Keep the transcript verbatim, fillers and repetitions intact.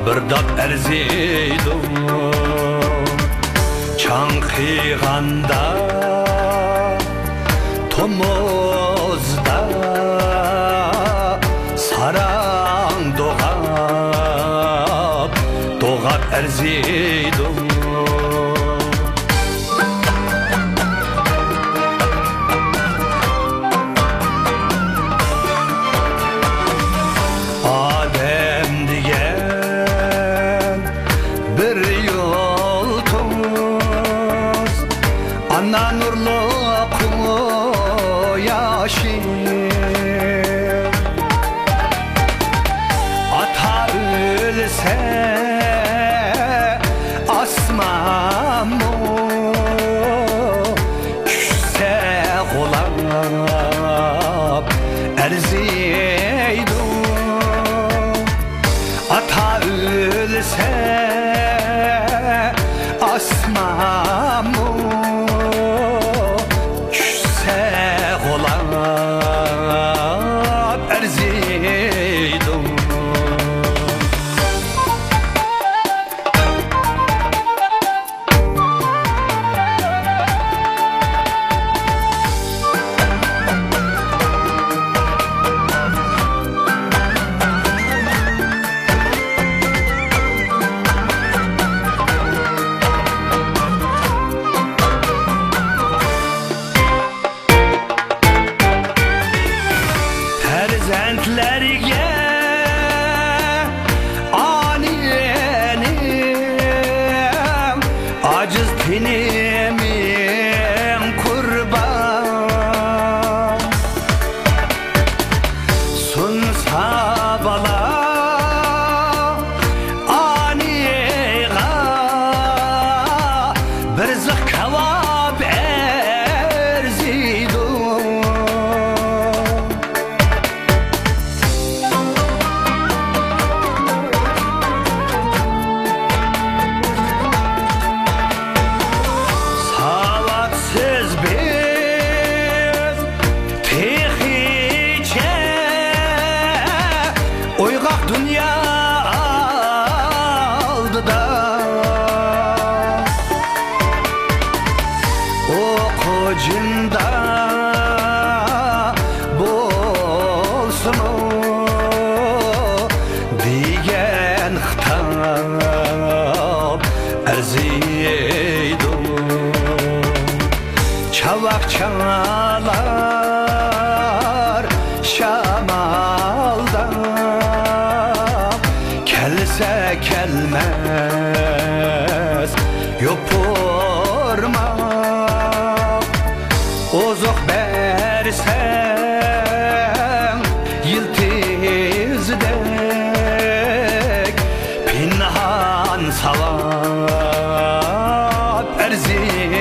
بىر داپ ئەرزىيدۇ. چاڭقىغاندا تومۇزدا ساراڭ دوغاپ، دوغاپ ئەرزىيدۇ. ئادەم دېگەن بىر يۇلتۇز، ئانا نۇرلۇق قۇياشى. ئاتا ئۆلسە، ئاسمانمۇ چۈشسە غۇلاپ ئەرزىيدۇ. ئاتا ئۆلسە، ئاسمانمۇ چۈشسە غۇلاپ ئەرزىيدۇ. پەرزەنتلەرگە ئانىنىڭ ئاجىز تېنى مىڭ قۇربان. سۇنسا بالا ئانىغا بىر زىق كاۋاپ ئەرزىيدۇ. ساۋاتسىز بىز تېخىچە ئويغاق دۇنيا ئالدىدا. ئوقۇ جىندا بولسىمۇ دېگەن خىتاب ئەرزىيدۇ. چاۋاك چالار شامالدا، كەلسە كەلمەس يوپۇرماق. ئوزۇق بەرسەڭ يىلتىزدەك، پىنھان ساۋاب ئەرزىيدۇ.